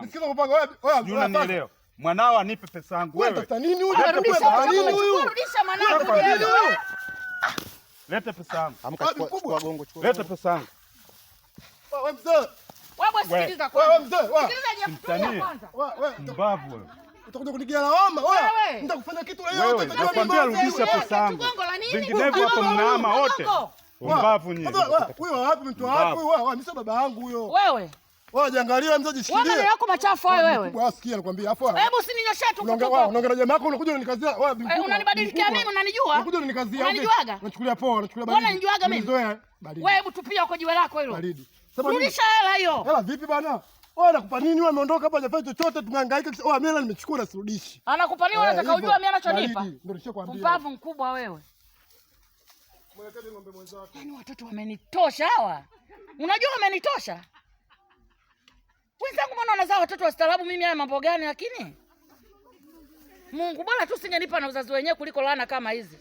Nisikiza kupanga wewe. Wewe Sijui unanielewa. Mwanao anipe pesa yangu wewe. wewe. Tafuta nini huyu? Leta Tafuta pesa nini yangu. huyu? Rudisha mwanangu. Leta Diego. nini? Leta pesa yangu. Amka, Ah, chukua mkubwa. chukua gongo, chukua Leta gongo. pesa yangu. Wewe mzee. Wewe sikiliza Wewe kwanza. mzee. Wewe. Sikiliza Jeff, tulia Simtanie. kwanza. Wewe Mbavu wewe. utakuja kunigia lawama. Wewe Wewe. nitakufanya kitu leo. Wewe, Utajua nakwambia mimi rudisha mzee. pesa yangu. Gongo la nini? Vinginevyo hapo mnaama wote. Gongo. Mbavu nyinyi. Sasa, wewe, Huyo wapi mtu wapi? Mbavu. Wewe wewe, mimi sio baba yangu huyo. Wewe. Wewe jiangalie mzee, Wewe jishikilie. maneno yako machafu hayo wewe. Mkubwa, sikia nakwambia. Afu Hebu usininyoshee tu unaongea kutupa. wewe, unaongea na jamaa yako unakuja unanikazia. Wewe bi Eh, mkubwa. unanibadilikia mkubwa. mimi, unanijua? Unakuja unanikazia. Unanijuaga? Unachukulia poa, unachukulia baridi. Mbona unanijuaga mimi? Nizoea baridi. Wewe hebu tupia huko jiwe lako hilo. Baridi. Sema nini? Rudisha hela hiyo. Hela vipi bana? Wewe nakupa nini? Wewe ameondoka hapa hajafanya chochote, tumehangaika. Wewe mimi hela nimechukua na sirudishi. Anakupa nini? Eh, Unataka hivyo. ujue mimi anachonipa? Baridi, Ndio nishakwambia. Pumbavu mkubwa wewe. Mwelekeze ng'ombe mwenzako. Yaani watoto wamenitosha hawa. Unajua wamenitosha? Wenzangu mbona wanazaa watoto wastaarabu, mimi haya mambo gani lakini? Mungu bora tu singenipa na uzazi wenyewe kuliko laana kama hizi.